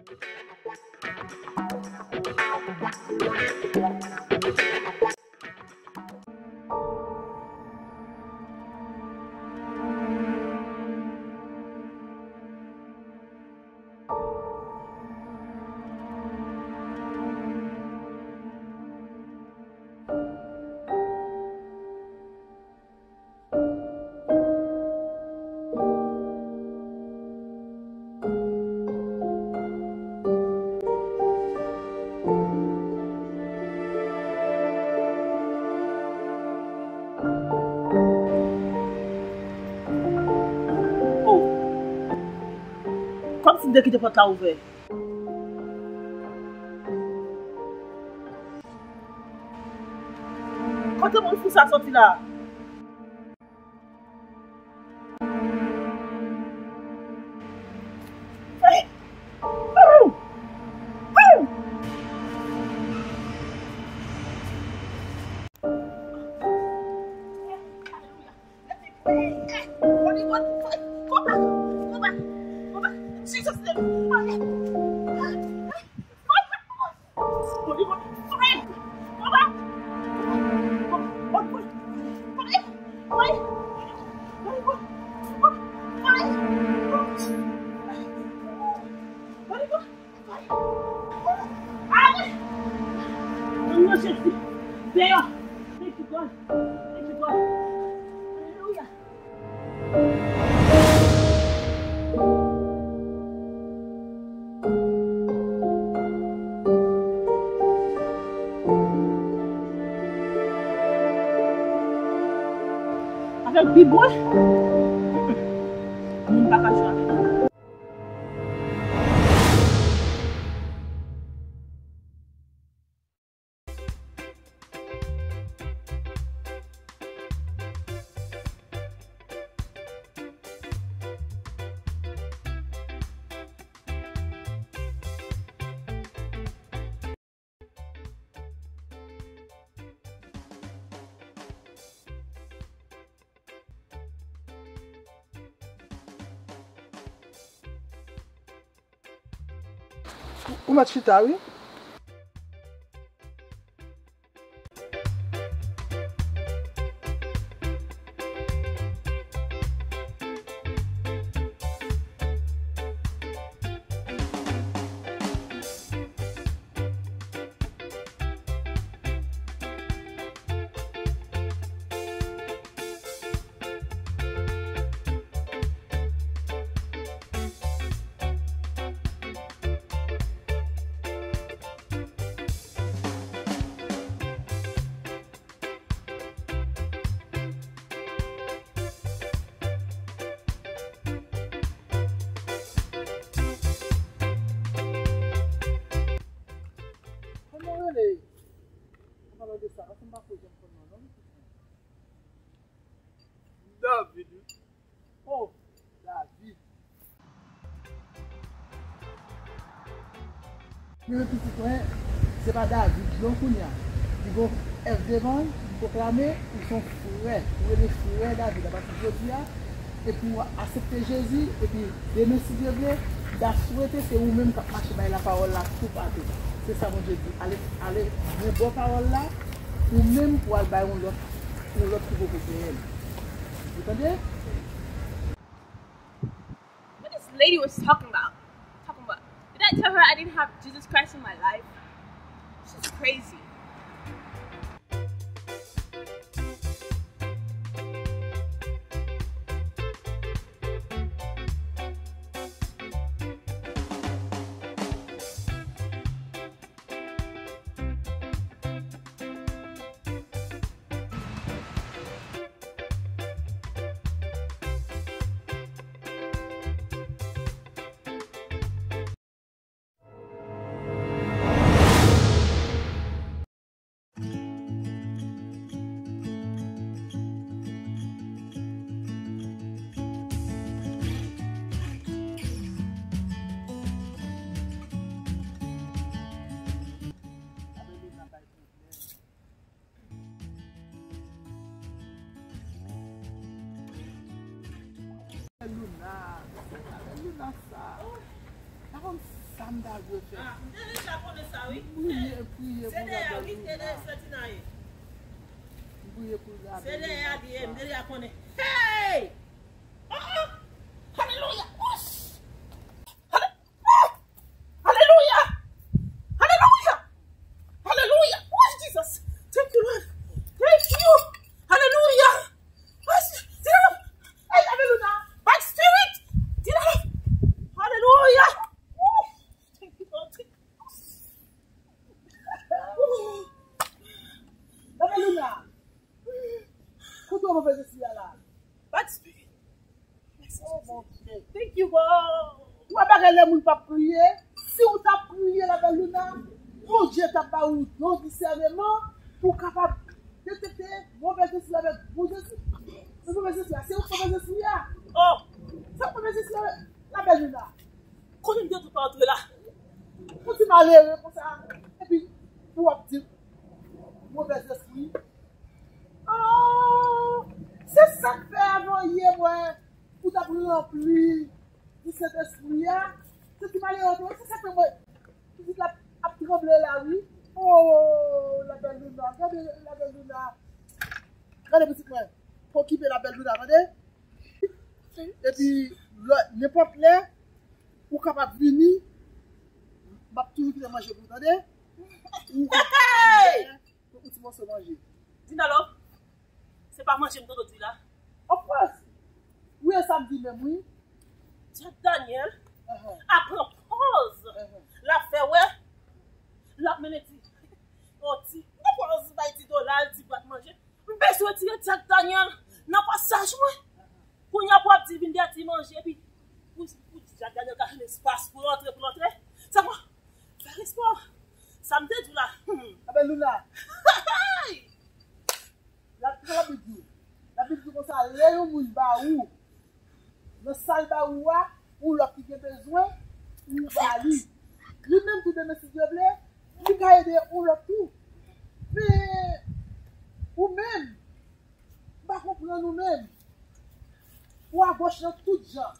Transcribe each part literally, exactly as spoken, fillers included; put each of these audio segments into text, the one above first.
Oh! Kòmsi m te kite pòt la ouvè. Kote moun fou sa soti la? Holy Ghost, fire! Go back! Go back! Go back! In Jesus' name! Fire! Fire! Holy Ghost, fire! Go back! Go back! Holy Ghost, fire! Fire! Holy Ghost, fire! Holy Ghost, fire! Ale! Nan non Jezi, deyò! Thank you, God. Thank you, God. Alelouya. Avèk Bib mwen, moun pa ka jwe avèk mwen. Ou mèt chita, wi. Kòman w rele? An palan de sa, paske m pa ko janm konn non, non, pitit mwen. David, wi. Oh, David. Men pitit mwen, se pa David non kounye a. Li gon F devan l, li pwoklame, ou se yon frè. Ou rele frè David apati jodi a. Epi w aksepte Jezi, epi demen, si Dye vle, m ta swete se ou menm k ap mache bay lapawòl la tou patou. Se sa Bondye di. Ale, ale, men bon pawòl la, ou menm pou al bay yon lòt, yon lòt ki poko genyen l. Ou tande? What this lady was talking about? Talking about. Did I tell her I didn't have Jesus Christ in my life? She's crazy. Sa m ta dwe fè? Ah, m te deja konnen sa, wi. M priye, m priye pou Labèl Luna. Se dèyè, wi, se dèyè Santina ye. M priye pou Labèl Luna. Se dèyè a li ye, m te deja konnen. Hey! Oh, oh! Alelouya! Wouch! Ale-, oh! Alelouya! Alelouya! Alelouya! Wouch, Jesus! Thank you, Lord! Thank you! Alelouya! Wouch! Hey, Labèl Luna! Bad spirit! Alelouya! Wouch! Thank you, Lord! Labèl Luna! Kote w move zespri a la? Bad spirit. Oh, Bondye. Thank you, God. Ou wè bagay lè moun p ap priye? Si w t ap priye, Labèl Luna, Bondye t ap ba ou don disèneman pou w kapab detekte move zespri avèk bon zespri. Men move zespri a, se ou k move zespri a. Oh, se ou k move zespri a, Labèl Luna. Kote m te tou pa antre la? Ou ti malere konsa. Epi, pou w ap di move zespri. Oh, se sa k fè avan yè, mwen, ou t ap ranpli di Sentespri a. Se ti malere, se sa k fè mwen, pitit la ap tranble la, wi. Oh, Labèl Luna, gade Labèl Luna. Gade pitit mwen, pa okipe Labèl Luna, tande? Epi, lè, nenpòt lè, ou kapab vini, m ap toujou kite manje pou ou, tande? Ou kapab vini dèyè, pou yon ti mòso manje. Dina Love, se pa manje m tande w di la. Of course. Wi, e sa m di menm, wi. Jack Daniel ap pran pòz l ap fè wè l ap mennen ti, yon ti, yon pòz bay ti dola, ti bwat manje. M bezwen retire Jack Daniel nan pasaj mwen. Kounye a pou ap di vin dèyè ti manje, epi pou, pou Jack Daniel ka jwenn espas pou l antre, pou l antre. Sa mwen fè respè. Sa m te di w la. Hmm. Labèl Luna. Hey! La, sa Labib di. Labib di konsa, lè yon moun ba ou, nan sa l ba ou a, yon lòt ki gen bezwen, ou ba li. Li menm tou demen, si Dye vle, li ka ede yon lòt tou. Men, ou menm, m pa konprann ou menm. Ou agoch nan tout jan.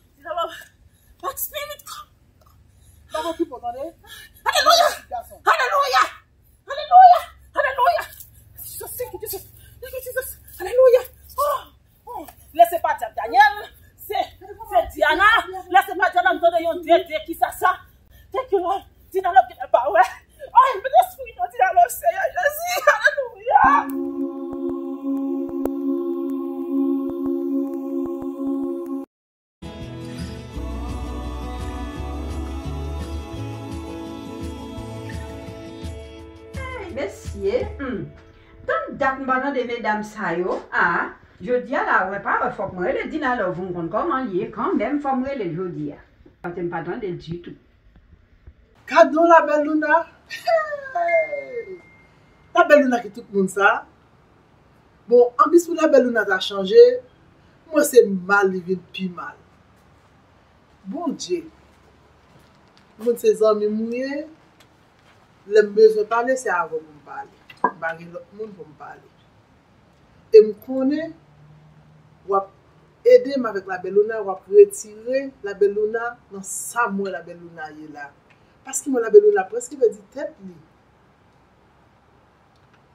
Bad spirit. Pa okipe w, tande? Alelouya! Alelouya! Alelouya! Alelouya! Jesus, thank you, Jesus. Thank you, Jesus. Alelouya! Oh, oh. Lè se pa Jack Daniel, se, se Diana. Lè se pa Diana, m tande yon dede, kisa sa? Thank you, Lord. Dina Love gentan pa wè. Ay, m espri nan Dina Love, Seyè Jezi. Alelouya! Hey, mesye, hmm. Tann dat m pa tande medam sa yo. Ah, jodi a la, wè pa wè, fòk mwen rele Dina Love, m konn kòman l ye kanmenm, fòk m rele l jodi a. Paske m pa tande l ditou. Gad on Labèl Luna. Hey! Labèl Luna ki tout moun sa. Bon, anplis pou Labèl Luna ta chanje, m wè se mal li vin pi mal. Bondye, moun se zanmi m ou ye, lè m bezwen pale, se avè w pou m pale. M pa gen lòt moun pou m pale. E m konnen w ap ede m avèk Labèl Luna, w ap retire Labèl Luna nan sa m wè Labèl Luna ye la. Paske m wè Labèl Luna prèske pèdi tèt li.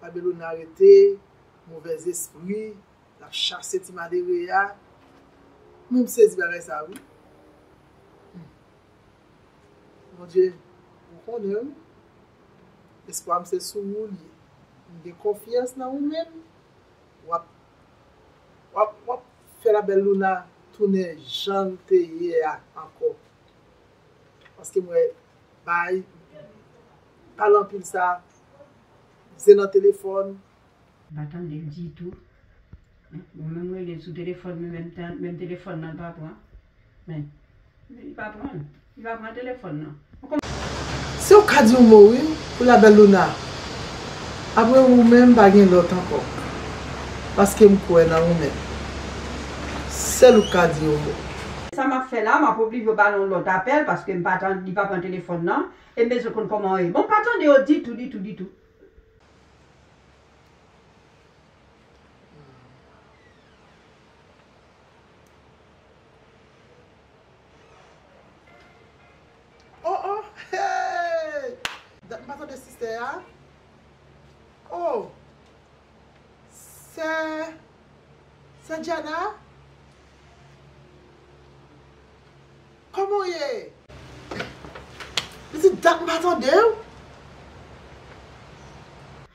Labèl Luna rete, movèzespri, l ap chase ti malere a. Mwen m sezi bagay sa wi. Hmm. Bondye, ou konnen wi. Espwa m se sou ou l ye. M gen konfyans nan ou menm. W ap, w ap, w ap fè Labèl Luna tounen jan l te ye a ankò. Paske m wè bay, pale anpil sa, se nan telefòn. M pa tande l ditou. Bon, menm rele l sou telefòn, men menm tan, menm telefòn nan l pa pran. Men, li pa pran l. Li pa pran telefòn nan. Si w ka di yon mo, wi, pou Labèl Luna. Apre ou menm, pa gen lòt ankò. Paske m kwè nan ou menm. Sèl ou k ka di yon mo. Sa m ap fè la, m ap oblije ba l yon lòt apèl, paske m pa tan-, li pa pran telefòn nan. E m bezwen konn kòman w ye. Bon, m pa tande yo ditou, ditou, ditou. Oh, oh. Oh, sè, sè Diana? Kòman w ye? Pitit, dat m pa tande w.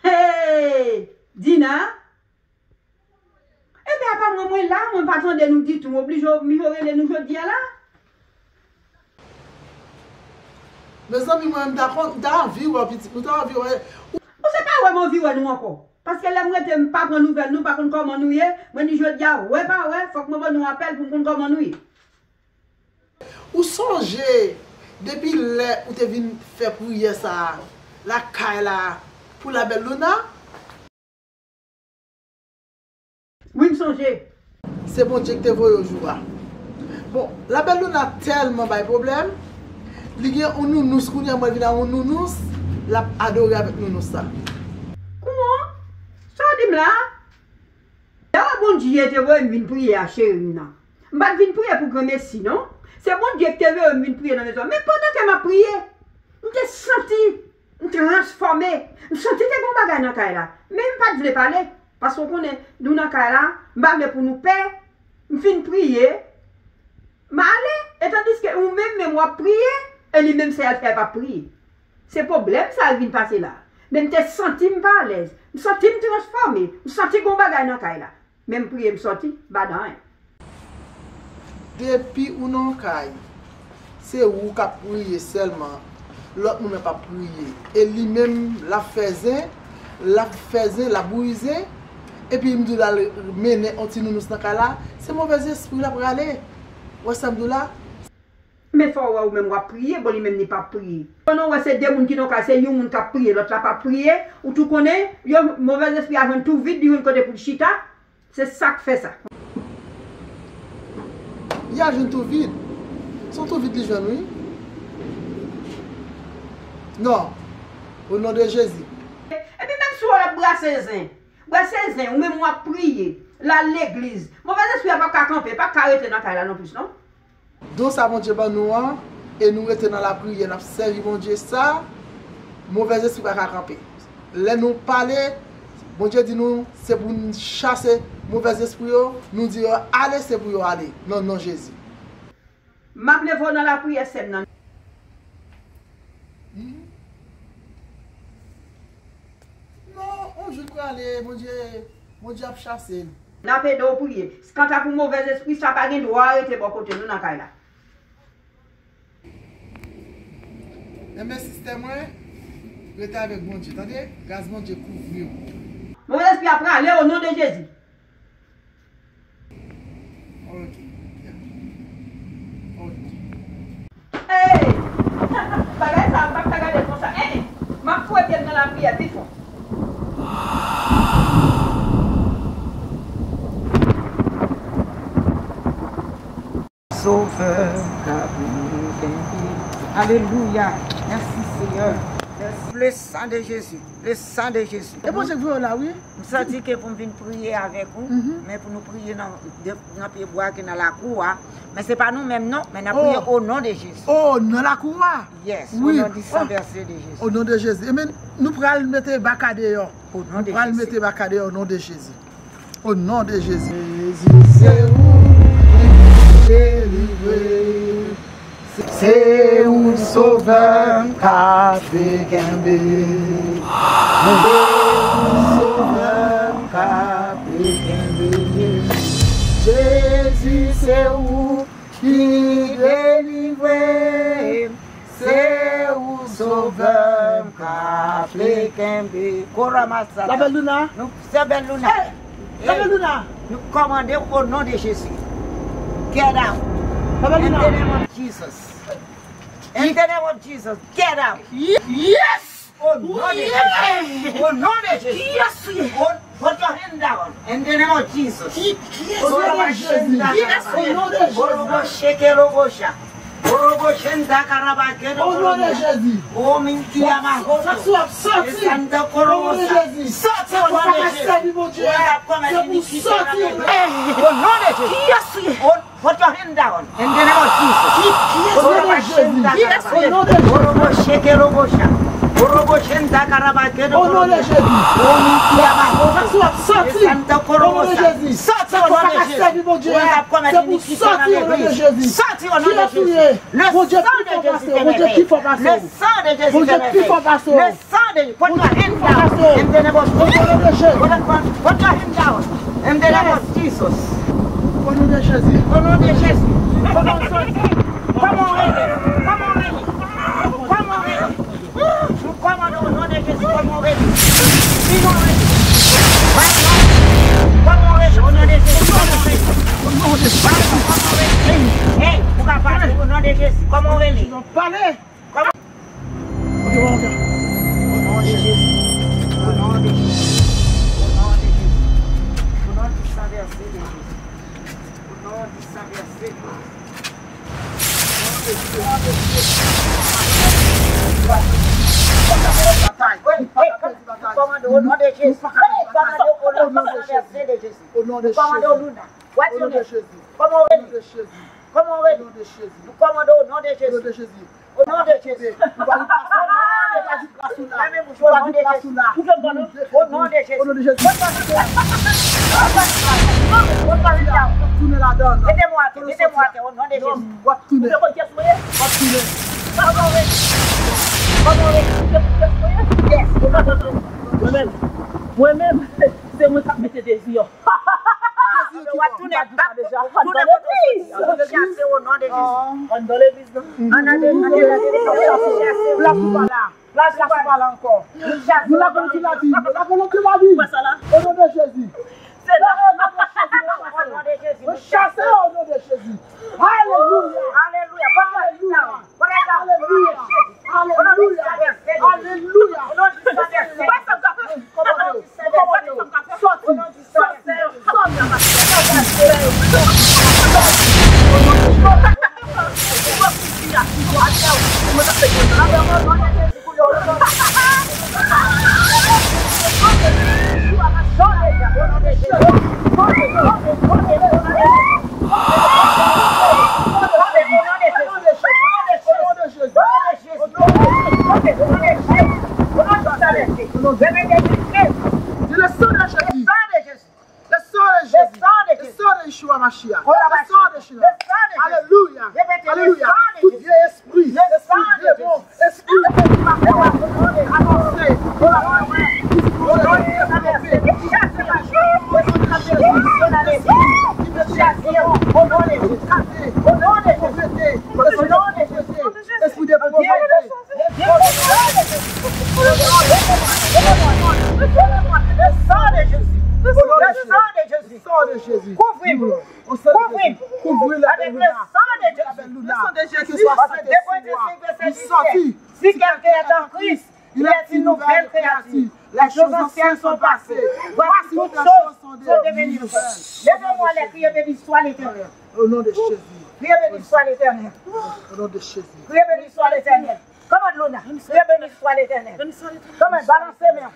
Hey, Dina? Ebyen, apa mwen, mwen la, mwen pa tande nou ditou. M oblije, m oblije rele nou jodi a la. Mezanmi, mwen, m ta kon-, m ta anvi wè w, pitit, m ta anvi wè w. Ou se pa wè m anvi wè nou ankò. Paske lè m rete, m pa pran nouvèl nou, m pa konn kòman nou ye. Mwen di jodi a, wè pa wè, fòk mwen ban nou apèl pou m konn kòman nou ye. Ou sonje depi lè ou te vin fè priyè sa a lakay la pou Labèl Louna? Wi, m sonje. Se Bondye ki te voye w jou a. Bon, Labèl Louna tèlman bay pwoblèm, li gen yon nounous kounye a, mwen vin a yon nounous, l ap adore avèk nounous sa. Kouman? Sa w di m la? Lè w wè Bondye te voye m vin priye a, cheri m nan. M pa t vin priye pou granmesi, non. Se Bondye ki te voye m vin priye nan mezon an. Men pandan ke m ap priye, m te santi m transfòme. M santi te gen yon bagay nan kay la. Men m pa t vle pale. Paske w konnen, nou nan kay la, m pa vle pou nou pè. M fin priye, m ale. E tandiske ou menm, menm w ap priye, e li menm sèl fè l p ap priye. Se pwoblèm sa l vin pase la. Men m te santi m pa alèz. M santi m transfòme. M santi gen yon bagay nan kay la. Men m priye, m sòti, m pa di anyen. Depi ou nan yon kay, se ou k ap priye sèlman. Lòt moun nan p ap priye. E li menm, l ap fè zen, l ap fè zen, l ap bouyi zen. Epi m di w l al mennen yon ti nounous nan kay la, se movèzespri l ap rale. Ou wè sa m di w la? Men fò w wè ou menm w ap priye, bon, li menm li p ap priye. Pandan w wè se de moun ki nan kay, se yon moun k ap priye, lòt la p ap priye, ou tou konnen, yo, movèzespri a jwenn tou vid, li jwenn kote pou l chita. Se sa k fè sa. Li al jwenn tou vid. Se yon tou vid li jwenn, wi. Non. O non de Jezi. Epi menm si w al ap brase zen, brase zen, ou menm w ap priye, l al legliz, movèzespri a p ap ka kanpe, p ap ka rete nan kay la non plis, non. Don sa Bondye ban nou an, e nou rete nan lapriyè, n ap sèvi Bondye, sa, movèzespri pa ka kanpe. Lè nou pale, Bondye di nou, se pou n chase movèzespri yo, nou di yo, ale, se pou yo ale, nan non Jezi. M ap leve w nan lapriyè, sè m nan. Hmm? Non, yon jou l prale, Bondye, Bondye ap chase l. N ap ede w priye. Kanta pou movèzespri, sa pa gen dwa rete bò kote nou nan kay la. Enben, sistè mwen, rete avèk Bondye, tande? Gras Bondye kouvri w. Movèzespri a prale, o non de Jezi. Ok. Ok. Hey! Bagay sa a, m p ap ka gade l konsa. Eh, eh. M ap fwete l nan lapriyè pi fò. Sovè m ka vini kenbe. Alelouya. Mèsi, Seyè. Mèsi. Le sang de Jésus. Le sang de Jésus. E Bondye k voye w la, wi. M santi ke pou m vin priye avèk ou, mhm, men pou nou priye nan, de, nan pye bwa ki nan lakou a. Men se pa nou menm non, men n ap priye, oh, o non de Jezi. Oh, nan lakou a? Yes, wi, o non di san vèse de Jezi. O non de Jezi. Ebyen, nou pral mete baka deyò. O non de Jezi. Nou pral mete baka deyò, o non de Jezi. O non de Jezi. Jezi, se ou ki delivre. Se ou Sovè m ka vle kenbe. Se ou Sovè m ka vle kenbe. Jezi, se ou ki delivre m. Se ou Sovè m ka vle kenbe. Kora masata. Labèl Louna. Nou, sè Bèl Louna. Hey! Hey! Labèl Louna. Nou kòmande w o non de Jezi. Get out. Labèl Louna. In the name of Jesus. In the name of Jesus. Get out. Ye-, yes! O non de Jezi. O non de Jezi. Yes, wi. O, put your hand down. In the name of Jesus. Ki, ki, o non de Jezi. Yes, wi. O non de Jezi. Orobo sheke robo sha. Orobo shenda karaba gero. O non de Jezi. O minti yama hoto. Sa sou ap sòti. Esanda korobo sa. O non de Jezi. Sòti o non de Jezi. Ou ap komèt inikite nan men. O non de Jezi. Yes, wi. O Put your hand down. In the name of Jesus. Ki, ki, o non de Jezi. Yes, wi. O non de Jezi. Orobo sheke robo sha. Orobo shenda O non de Jezi. Sòti. O non de Jezi. Sòti o non de Jezi. Ou ap komèt inikite nan legliz. Sòti o non de Jezi. Le sang de Jésus te mèvèy. Le sang de Jésus te mèvèy. Le sang de Jésus. Put your hand down. In the name of Jesus. Put, put, put your hand down. In the name of Jesus. O non de Jezi. O non de Jezi. Kòman w rele? Kòman w rele? Kòman w rele? Nou kòmande o non de Jezi, kòman w rele? Ki non w rele? Kòman w rele? O non de Jezi, kòman w rele? Kòman w rele? Hey, ou ka pale o non de Jezi, kòman w rele? Pale! Kòman? O non de Jezi, o non de Jezi, o non de Jezi, o non di san vèse de Jezi, o non di san vèse de Jezi. Kòmande o non de Jezi. Kòmande o non de Jezi. Kòmande o Luna. What's your name? Kòman w rele? Kòman w rele? Nou kòmande o non de Jezi. O non de Jezi. O non de Jezi. Fèmen bouch ou o non de Jezi. O non de Jezi. O non de Jezi. Mete mwen atè, mete mwen atè, o non de Jezi. W ap tounen. Kòman w rele? Kòman w rele? Yes. Mwen menm, mwen menm, se mwen k ap mete dezi yo. W ap tounen bak, tounen kote w soti a. Chase o non de Jezi. Ann nan legliz nan. Ann nan legliz nan. Plas ou pa la. Plas ou pa la ankò. Nou lage nou tout lavi. Nou lage nou tout lavi. O non de Jezi. Se la. O non de Jezi. Nou chase o non de Jezi. Alelouya. Alelouya. Alelouya. Alelouya. Alelouya. Alelouya. Sòti. Sòti. Sòti. Di le sang de Jésus. Le sang de Jésus. Le sang de Jésus. Le sang de Yeshua Mashiach. Le sang de Jésus. Alléluia. Alléluia. Tout vieil esprit, esprit démon, esprit de anonse, ki di pou jete, ki di pou jete, ki di pou jete, ki vle jete, ki vle jete, ki vle jete, esprit de pauvreté, esprit de pauvreté. Le sang de Jésus. Le sang de Jésus. Kouvri m. Kouvri m. Kouvri la belle Luna. Avec le sang de Jésus. Le sang de Jésus. Hébreux deux cinq, verset dix-sept. Si quelqu'un est en Christ, il est une nouvelle créature. Les choses anciennes sont passées. Voici, toutes choses sont devenues nouvelles. Leve mwen anlè, kriye, beni swa Letènèl. Au nom de Jésus. Kriye, beni swa Letènèl. Au nom de Jésus. Kriye, beni swa Letènèl. Kòmande Luna. Kriye, beni swa Letènèl. Kòmande, balanse men.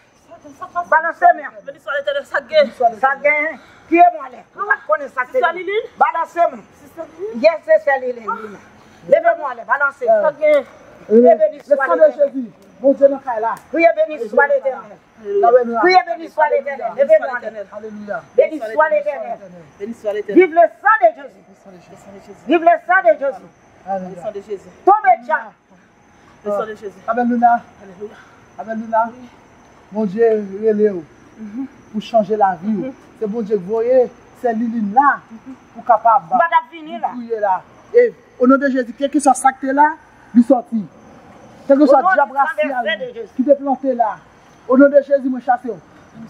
Balanse men. Beni swa Letènèl, sa k gen? Sa k gen? Kriye mwen anlè. Ou pa t konnen sa k te gen. Balanse men. Yes, se sè Lilin, Lina. Leve mwen anlè, balanse. Sa k gen? Kriye, beni swa Letènèl. Bondye nan kay la. Kriye, beni swa Letènèl. Kriye, beni swa Letènèl. Leve mwen anlè. Beni swa Letènèl. Vive le sang de Jésus. Vive le sang de Jésus. Tonbe dyab. Le sang de Jésus. Amen, Luna. Alelouya. Amen, Luna. Bondye rele w pou chanje lavi w. Se Bondye k voye sè Lilin la pou kapab priye la. E o non de Jezi, kèlkeswa sa k te la, li sòti. Kèlkeswa dyab rasyal ki te plante la, o non de Jezi, mwen chase w.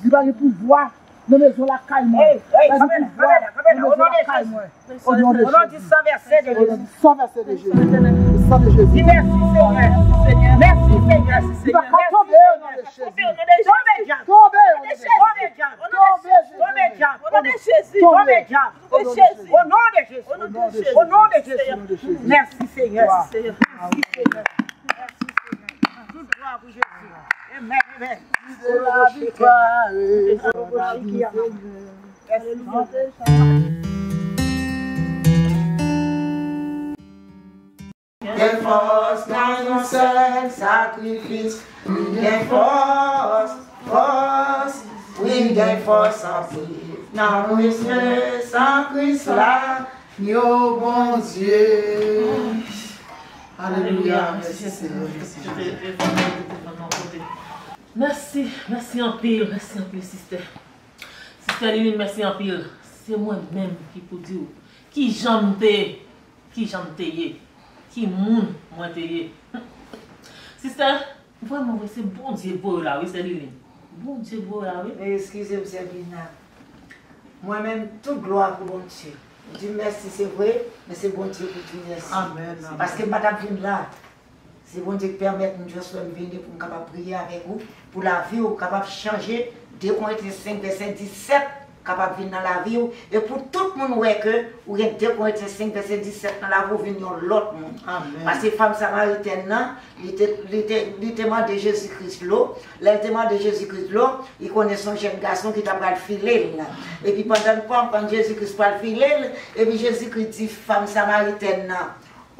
Li pa gen pouvwa nan mezon lakay mwen. Li pa gen pouvwa nan mezon lakay mwen. O non de Jezi. O non di san vèse de Jezi. O non di san vèse de Jezi. Le sang de Jésus. Di mèsi, Senyè. Mèsi, Senyè. Li pa ka tonbe, o non de Jezi. Tonbe, dyab. Tonbe, o non de Jezi. Tonbe, dyab. Tonbe, dyab. O non de Jezi. O non de Jezi. O non de Jezi. O non de Jezi. Mèsi, Senyè. Mèsi, Senyè. Mèsi, Senyè. Tout glwa pou Jezi. Amen, amen. Vive la victoire. Alelouya. Gen fòs nan yon sèl sakrifis. Wi, gen fòs, fòs. Wi, gen fòs anpil nan yon sèl san Kris la. Yo Bondye. Alelouya. Mèsi, Senyè. Mèsi, Jezi. Mèsi, mèsi anpil, mèsi anpil, sistè. Sistè Liline, mèsi anpil. Se mwen menm ki pou di w kijan m te, kijan m te ye, ki moun mwen te ye. Sistè, vrèman vre, se Bondye k voye w la, wi, sè Liline. Bondye k voye w la, wi. Men eskize m, sè Lina. Mwen menm, tout glwa pou Bondye. M di mèsi, se vre, men se Bondye pou di mèsi. Amèn, amèn. Paske m pa t ap vin la. Se Bondye ki pèmèt m just wè m vini pou m kapab priye avèk ou, pou lavi w kapab chanje. De Korentyen senk vèsè disèt kapab vin nan lavi w, e pou tout moun wè ke ou gen de Korentyen senk vèsè disèt nan lavi w, vin yon lòt moun. Amèn. Paske fanm samaritèn nan, li te, li te, li te mande Jezi Kris dlo. Lè l te mande Jezi Kris dlo, li konnen se yon jèn gason ki ta pral file l. Epi pandan l pann, pann Jezi Kris pral file l, epi Jezi Kris di fanm samaritèn nan,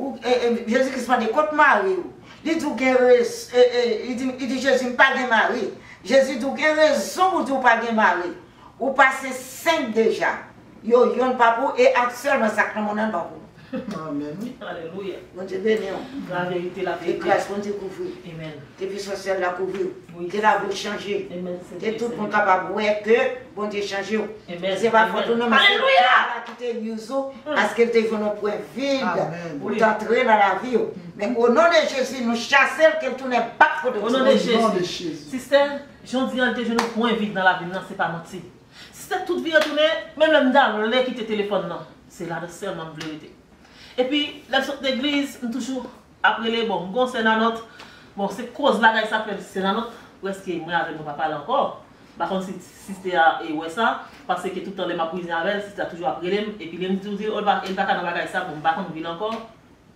Ou, e, e, Jezi Kris mande, "Kot mari w?" Li di, "W gen rez-, e, e," li di, li di Jezi, "M pa gen mari." Jezi di, "W gen rezon pou w di w pa gen mari. Ou pase senk deja. Yo yonn pa pou w, e aktyèlman sa k nan mòn nan pa pou w." Amèn. Alelouya. Bondye beni w. La verite, la verite. Ke gras Bondye kouvri w. Amèn. Ke pisans syèl la kouvri w. Wi. Ke lavi w chanje. Amèn, Senyè. Ke tout moun kapab wè ke Bondye chanje w. Amèn. Se pa fòt ou non, men se dyab la ki te use ou, paske l te jwenn yon pwen vid pou l t antre nan lavi w. Men o non de Jezi, nou chase l, ke l tounen bak kote l soti. O non de Jezi. Sistè, jan w di an, li te jwenn yon pwen vid nan lavi m nan, se pa manti. Sistè, tout vire tounen, menm lè m ta vle kite telefòn nan, se ladan sèlman m vle rete. Epi, lè m sot legliz, m toujou ap rele, bon, m gon sè Nanòt. Bon, se koz bagay sa k fè sè Nanòt, prèske mwen avè l nou pa pale ankò. M pa konn si sistè a e wè sa, paske tout tan lè m ap kouzine avè l, sistè a toujou ap rele m, epi lè m di, di, oh, l pa, l pa ka nan bagay sa, bon, m pa konn vil ankò.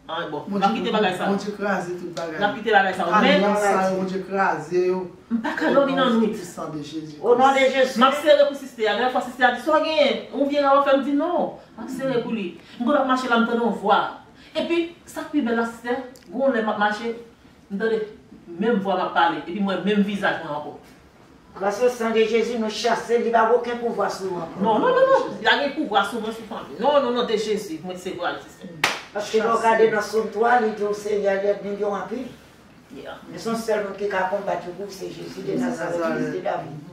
An, bon, n ap kite bagay sa. Bondye kraze tout bagay. N ap kite bagay sa, men alyans sa yo, Bondye kraze yo. M pa ka dòmi nan nwit. O non de Jezi. M ap sere pou sistè a. Dènye fwa sistè a di, "Sa w genyen?" Yon vye rad w ap fè, m di, "Non." M ap sere pou li. M konn ap mache la, m tande yon vwa. Epi, sa k pi bèl la, sistè, gon lè m ap mache, m tande menm vwa m ap pale, epi m wè menm vizaj mwen ankò. Gras o san de Jezi, nou chase l, li pa gen okenn pouvwa sou nou ankò. Non, non, non, non. Li pa gen pouvwa sou mwen, sou fanmi. Non, non, non, de Jezi, mwen se vwa l, sistè. Paske lè w gade nan Sòm twa, li di w, Senyè, lènmi yo anpil. Yeah. Men se yon sèl moun ki ka konbat yo pou w, se Jezi de Nazarèt, fis de David.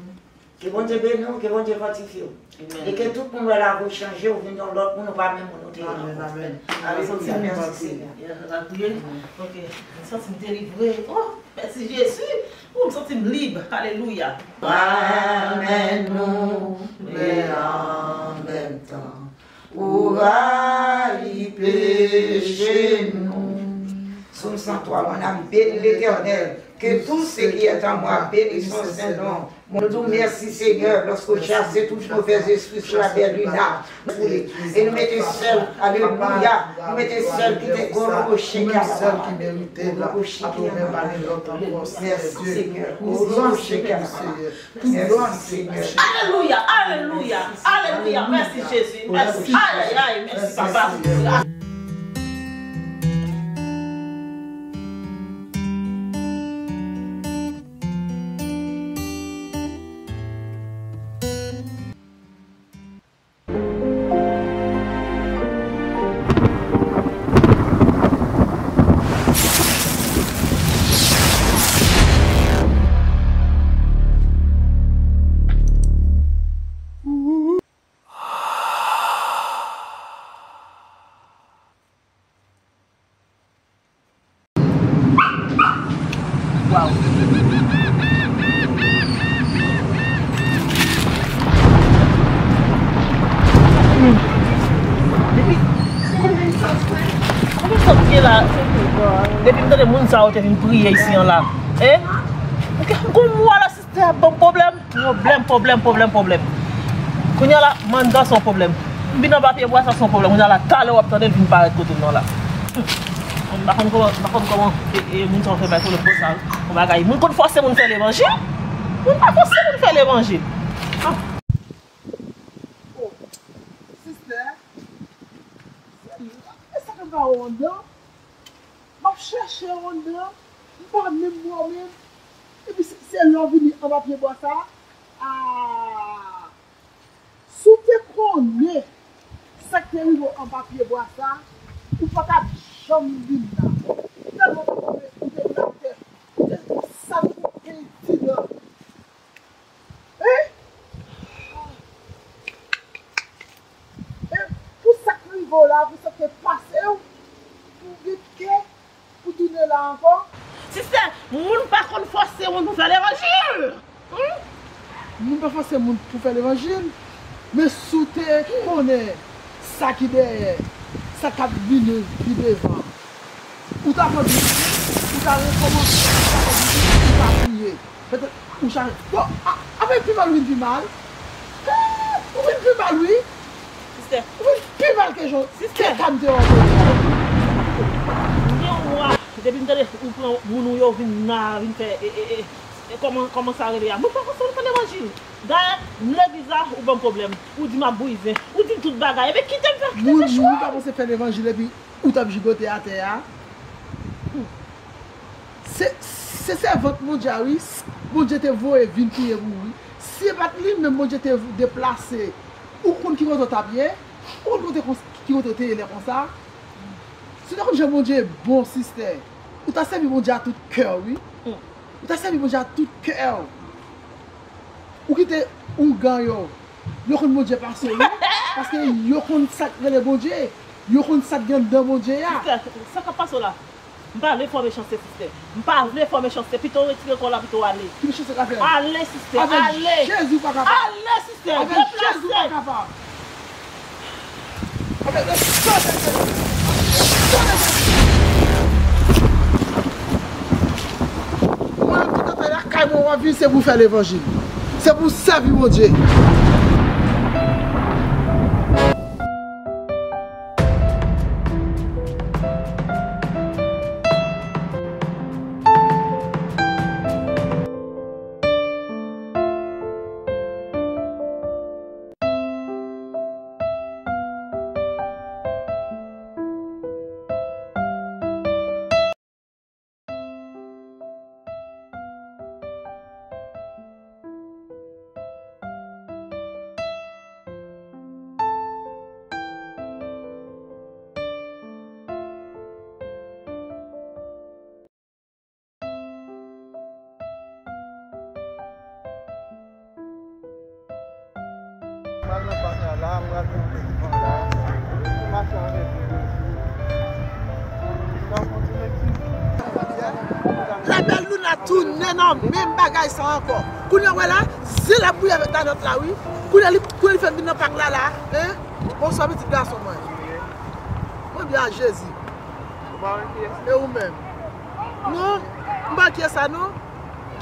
Ke Bondye beni w, ke Bondye fòtifye w. Amen. E ke tout moun wè lavi w chanje, ou vin yon lòt moun, ou pa menm moun ou te ye avan. Amen, amen. Alelouya, mèsi Senyè. N ap priye. Ok. M santi m delivre. Oh, mèsi Jezi. Oh, m santi m lib. Alelouya. Amèn nou, men an menm tan. Ou rayi peche nou. Sòm san twa, mon âme bénit l'Éternel, que tout ce qui est en moi bénisse son saint nom. Nou di w mèsi, Senyè, lòske w chase tout move espri sou la bèl Lina. E nou mete sèl, alelouya, nou mete sèl ki te goloche kè a. Mèsi, Senyè, goloche kè a. Mèsi, Senyè. Alelouya, alelouya, alelouya. Mèsi Jezi. Mèsi. Ayayay, mèsi papa. Waw. Depi, konbyen sòs gen la? Depi m tande moun sa yo te vin priye isi an la. Hein? M gon mwa la, sistè ap ban m pwoblèm. Pwoblèm, pwoblèm, pwoblèm, pwoblèm. Kounye a la, m anndan se yon pwoblèm. M vin anba pye bwa, sa se yon pwoblèm. Kounye a la, talè w ap tande l vin parèt kote m nan la. Hmm. M pa konn kòman, m pa konn kòman, e, e, moun sa yo fè bay pwoblèm konsa, wi. Yon bagay, moun konn fòse moun fè levanjil? Moun pa fòse moun fè levanjil. Ah. Oh, sistè, e sa k ap ba ou anndan? Che Honda, m pa menm wè w menm. Epi se, se lè w vini anba pye bwa sa. Ah! Si w te konnen sa k te rive w anba pye bwa sa, ou pa t ap janm vin la. Tèlman w te, ou te latè, ou te sal, ou te pedi nan. Hein? E pou sa k rive w la, pou sa k te pase w, pou w gen kè pou tounen la ankò? Sistè, moun pa konn fòse moun pou fè levanjil. Hmm? Moun pa fòse moun pou fè levanjil, men si w te konnen sa ki dèyè, sa k ap vini pi devan, ou ta konn, ou ta rekòmanse, ou ta konn, ou ta priye. Petèt ou chanje. Bon, a, a, men pi mal, ou vin pi mal. Ou vin pi mal, wi. Sistè. Ou vin pi mal ke jan, ke tan m te wè w. Gen yon mwa, depi m tande ou pran moun ou yo vin la, vin fè, e, e, e, e, kòman, kòman sa rele a? Mwen pa konn sa w fè levanjil. Dayè, m legliz la, ou ban m pwoblèm. Ou di m ap brize. Ou di m tout bagay. Ebyen, kite m fè, kite m fè chwa. Moun, moun pa panse fè levanjil epi ou t ap jigote atè a. Se, se sèvant Bondye a, wi. Bondye te voye vin touye pou ou, wi. Si se pa t li menm Bondye te deplase, ou konn ki kote w t ap ye? Ou konn kote kons-, ki kote w te ye lè konsa? Si w te konn jan Bondye bon, sistè, ou ta sèvi Bondye a tout kè w, wi. Ou ta sèvi Bondye a tout kè w. Ou kite ougan yo. Yo konn Bondye pase w, wi. Paske yo konn sa k rele Bondye. Yo konn sa k gen anndan Bondye a. Sistè, sa k ap pase w la? M pa vle fè w mechanste, sistè. M pa vle fè w mechanste. Pito w retire kò w la, pito w ale. Ki mechanste k ap fè? Ale, sistè, ale. Avèk Jezi, ou pa kapab. Ale, sistè, deplase. Avèk Jezi, ou pa kapab. Avèk le sang de Jésus. Mwen menm ki t antre lakay mwen, w ap vin, se pou fè levanjil. Se pou sèvi Bondye. M al nan pak la, la, m pral pran yon ti van la. M mache avèk li yon jou. Sa w kontinye di? Labèl Louna tounen nan menm bagay sa ankò. Kounye a, w wè la, zen l ap bouyi avèk Danòt la, wi. Kounye a, li, kounye a, li fè m vin nan pak la, la. Hein? Bonswa, pitit gason mwen. Mwen byen a Jezi. Ou pa wè kiyès? E ou menm? Non, m pa kiyès sa, non.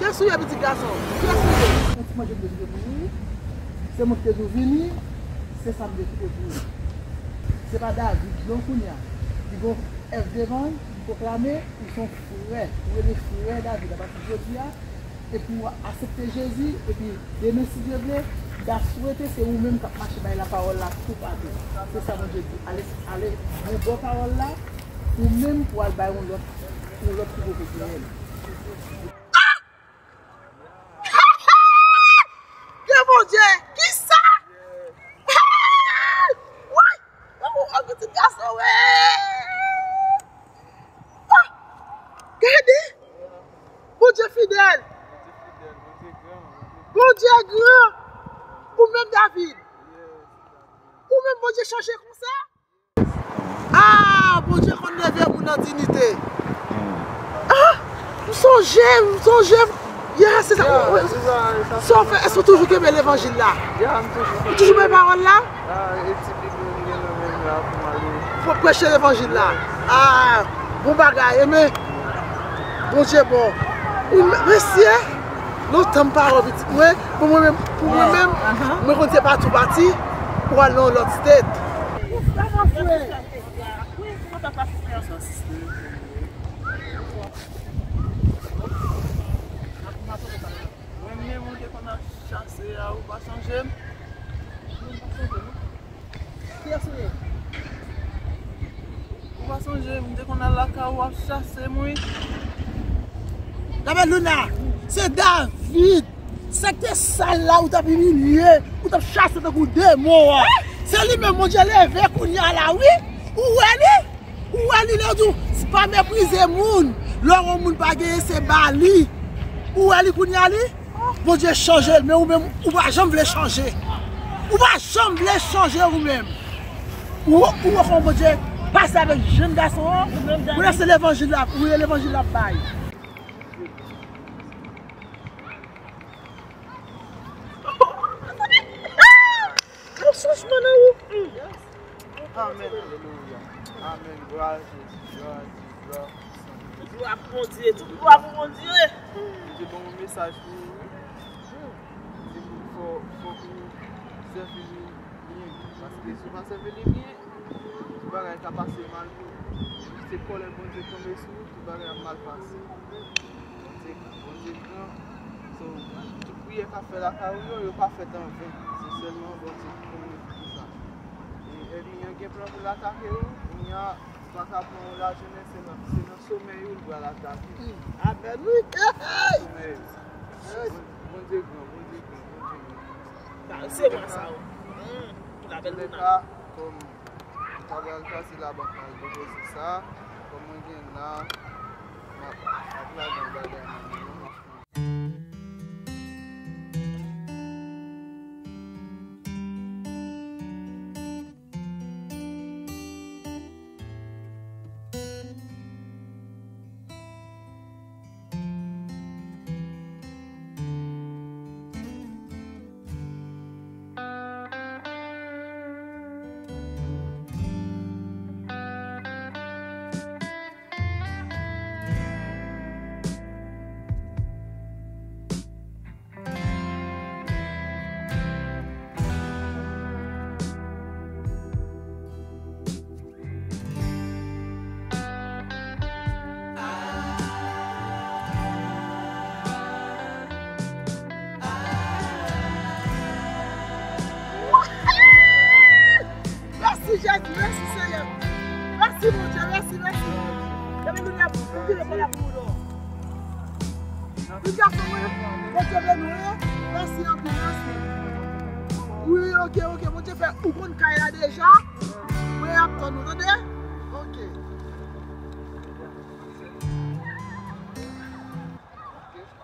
Kiyès ou ye, pitit gason? Kiyès ou ye? Yon ti manje m te kite pou ou. Se mwen ki te di w vini. Se sa m te kite pou ou. Se pa David, non, kounye a. Li gon F devan l, li pwoklame, ou se yon frè. Ou rele frè David apati jodi a. Epi w aksepte Jezi, epi demen, si Dye vle, m ta swete se ou menm k ap mache bay lapawòl la toupatou. Se sa Bondye di. Ale, ale, bon bò pawòl la, ou menm pou al bay yon lòt, yon lòt ki poko genyen l. Gen Bondye! Kisa? Woy! Yon pitit gason, wi! Ah! Gade! Bondye fidèl! Bondye gran! Ou menm, David! Ou menm, Bondye chanje konsa? Ah, Bondye konn leve moun an diyite. Ah, m sonje, m sonje. Yeah, se sa. Yeah, se sa, se sa. Sa w fè, èske w toujou kenbe levanjil la? Yeah, m toujou kenbe. Ou toujou bay pawòl la? Ah, e ti Bib mwen gen nan men m la pou m ale. Pou preche levanjil la. Ah, bon bagay, amen. Bondye bon. Wi, m-, mesye, lontan m pa wè pitit mwen. Pou mwen menm, pou mwen menm, mwen konn se pati w pati pou al nan yon lòt state. Ou frè mwen, frè. Wi, kòman sa pase, frè? Sa, sista. Mwen menm, mwen te konn ap chase a, ou pa sonje m? Mwen pa sonje, non. Kiyès ou ye? Ou pa sonje m, m te konn al lakay W ap chase m, wi. Gade Luna, se David. Sa k te sal la, ou t ap imilye, ou t ap chase tankou demon an. Se li menm Bondye leve kounye a la, wi. Ou wè li? Ou wè li lè w di w pa meprize moun. Lè w wè yon moun pa genyen, se ba li. Ou wè li kounye a li? Bondye chanje l, men ou menm, ou pa janm vle chanje. Ou pa janm vle chanje ou menm. Ou, ou wè kòman Bondye pase avèk jèn gason an? Ou wè se levanjil la, ou wè levanjil la bay. Yon chanjman nan ou. Amèn, alelouya. Amèn, glwa a Jezi, glwa a Jezi, glwa pou Sentespri. Glwa pou Bondye, tout glwa pou Bondye. Bondye ban mwen mesaj pou ou, wi. Se pou fò, fòk ou sèvi li byen, paske si w pa sèvi li byen, tout bagay ka pase mal pou ou. Se kòlè Bondye tonbe sou ou, tout bagay ap mal pase. Bondye, Bondye gran. So, tout priyè k ap fè lakay ou yo, yo pa fèt anven. Se sèlman Bondye ki konnen pou sa. E ènmi an gen plan pou l atake ou, kounye a, ou pa ka pran yon lajounen, se nan, se nan somèy ou l pral atake. Amèn, wi. Somèy ou. Bon, Bondye gran, Bondye gran, Bondye gran. Sa, se mwa sa, wi. Pou labèl Luna. Antouka, kòm m pa pral pase labank la, al depoze sa, kòm mwen gen la, m ap, m ap lage yon bagay nan men nou. Mèsi Jezi, mèsi Senyè. Mèsi Bondye, mèsi, mèsi. Depi nou la pou nou vire pa la pou nou. Wi gason mwen, Bondye beni w, wi. Mèsi anpil, mèsi. Wi, oke, oke, Bondye fè ou konn kay la deja. Mwen ap tann ou, tande? Oke.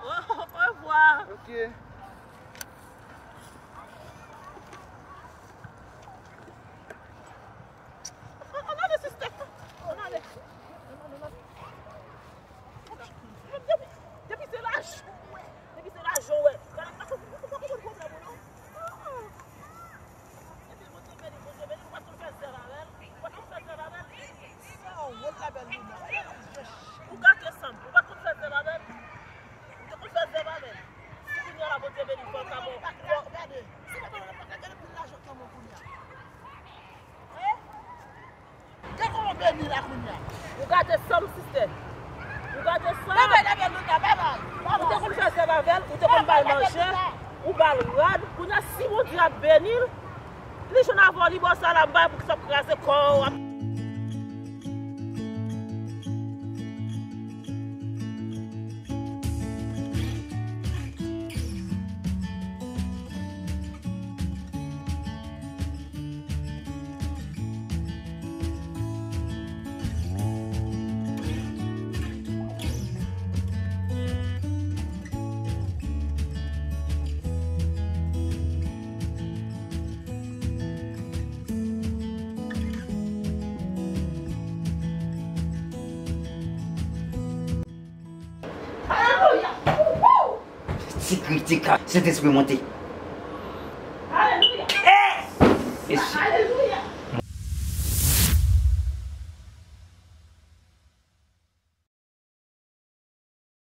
Au revoir. Oke. Ann ale, sistè. Ann ale. Depi, depi se lajan w wè. Depi se lajan w wè. Gade, ou pa konn pwoblèm ou non. Bondye beni, Bondye beni, ou pa t konn fè zèv avè l. Ou pa t konn fè zèv avè l. Sa w wè labèl Luna. Ou gate san m. Ou pa t konn fè zèv avè l. Ou te konn fè zèv avè l. Si kounye a la Bondye beni, fò l ka bon. Gade, gade, gade, gade pil lajan k nan men w kounye a. Gade kòman beni la kounye a. Ou gate san m, sistè. Ou gate san m. Bebe, leve Luna, bebe. Ou te konn fè zèv avè l, ou te konn ba l manje, ou ba l rad. Kounye a, si Bondye ap beni l, li jwenn avè w, li ba w sa la, m bay pou ki sa ap kraze kò w. Alelouya! Ti kri, ti ka, Sentespri monte.